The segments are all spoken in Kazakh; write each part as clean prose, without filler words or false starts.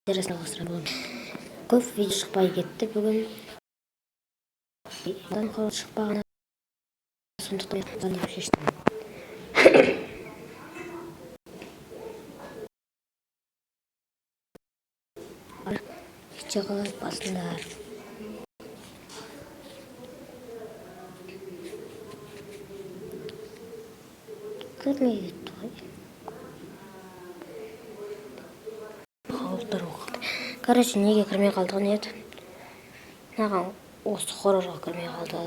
Жалғастырамын. Көп видео шықпай кетті бүгін. Шықпаған, сондықтан деп шештім. Видеоға лайк басыңдар. Кірмей кетті ғой. Қауіптар болып қалды. Короче, неге кірмей қалдық не еді? Мынаған, осы хоррорға кірмей қалды.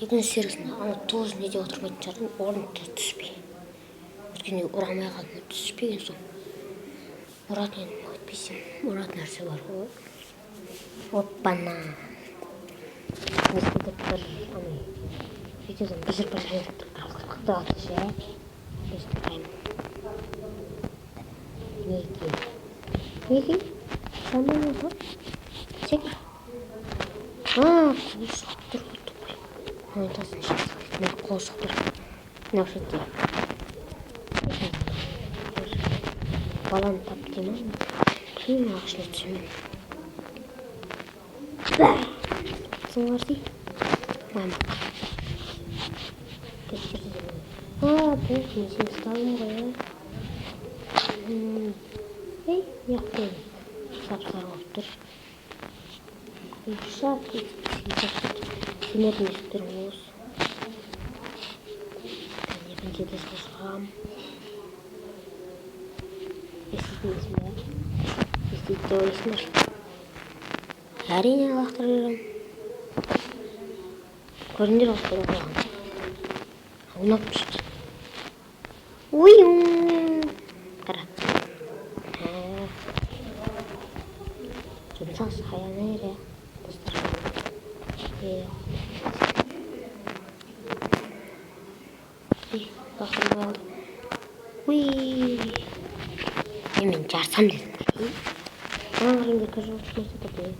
Екінші сериясында ана тоже неде отырмайтын шығар, орын түспей. Өткенде ұра алмай қалдым, түспеген соң. Ұратын едім, әйтпесе ұратын нәрсе бар ғой. Оппана. Не істедік бір ана видеодан бір жер бір жер аты ше. Неге? Неге? Нормально ғой. Секір. А, қол шығып тұр ғой, тупой. Ой, тасын мына қол шығып тұр. Мына жерде. Баланы тап дей ма? Білмеймін, ағылшынша түсінбеймін. Сыңар дей. Мама. А, бұл мен сені ұстадым ғой, иә. Ей, неғып сап-сары болып тұр. Шап, сендердің есіктерің осы. Екінші этажға шығамын. Еститін есім ба? Естиді деп ойлайсыңдар. Әрине, лақтырып жіберемін. Көрдіңдер ғой, қойған. Аунап түсті. Уй! Қара. Жұмсақ саянайры. Достар. Ей, лақтырып алды. Уй! Мен жарсам дедім. Ана қараңдар, кір жуушы машина тұр.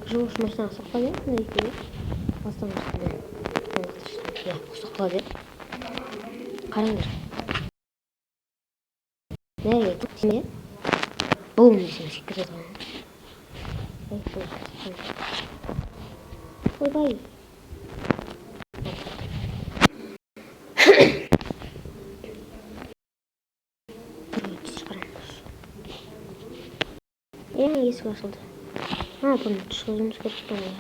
Кір жуушы машинаға соқпады иә, мына екеуі. Алыстан иә, соқталады иә. Қараңдар. Неге? Бум десең секіреді ғой. Ойбай. Е, есік ашылды. А, бұны түшкізуіміз керек қой, иә.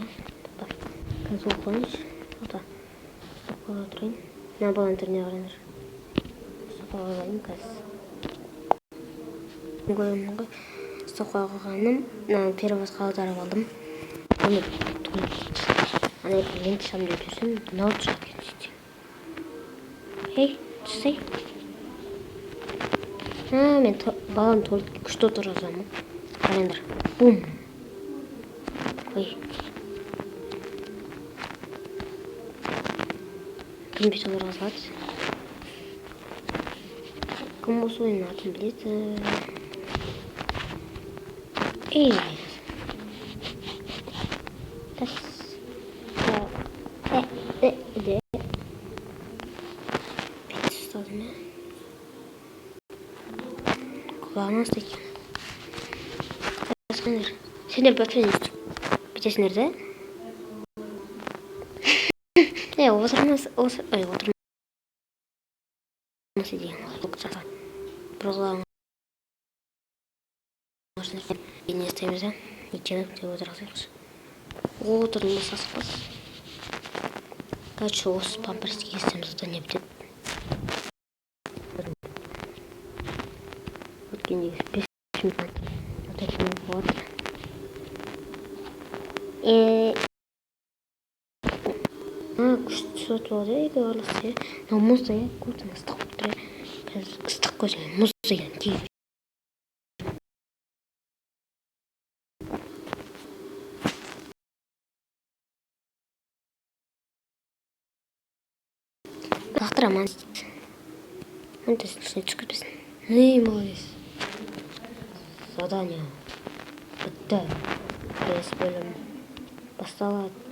Тоқта. Қазір оқып қояйыншы. Тоқта. Ұстап қоя тұрайын. Мына баланың түріне қараңдар. Ұстап қоя қойғаным қазір. Қоямын ғой. Ұстап қоя қойғаным, мынаны переводқа аударып алдым. Оны ана мен түсемін деп жүрсем, мынау шығады екен сөйтсем. Ей, түссей. А, мен баланы туалетке күшті отырғызамын. Қараңдар. Бум. Ой. Кім бүйтіп отырғызады? Кім осы ойынның атын біледі? Ей. Тас. Э, э, де. Бүйтіп ұстадым, иә. Құлағына ұстайды екен. Сендер бәтпен бүйтесіңдер да? Е, отырмас, осы, ой, отырмас деген ғой. Бір құлағын не істейміз, а? Итжанып деп отырғызайықшы. Отырылмас асықпас. Короче, осы памперсті киістіреміз, задание бітеді. Өткендегі 5 минут, 4 минут болады. А, күшті түсіп болады, екеуі араласса, иә. Мынау мұздай, иә, көзің ыстық болып тұр, иә. Қазір ыстық көзіңе мұздай тиіп. Лақтырамын дейді. Ішіне түсіп кетпесін. Ей, молодец. Задание бітті. Келесі бөлім басталады.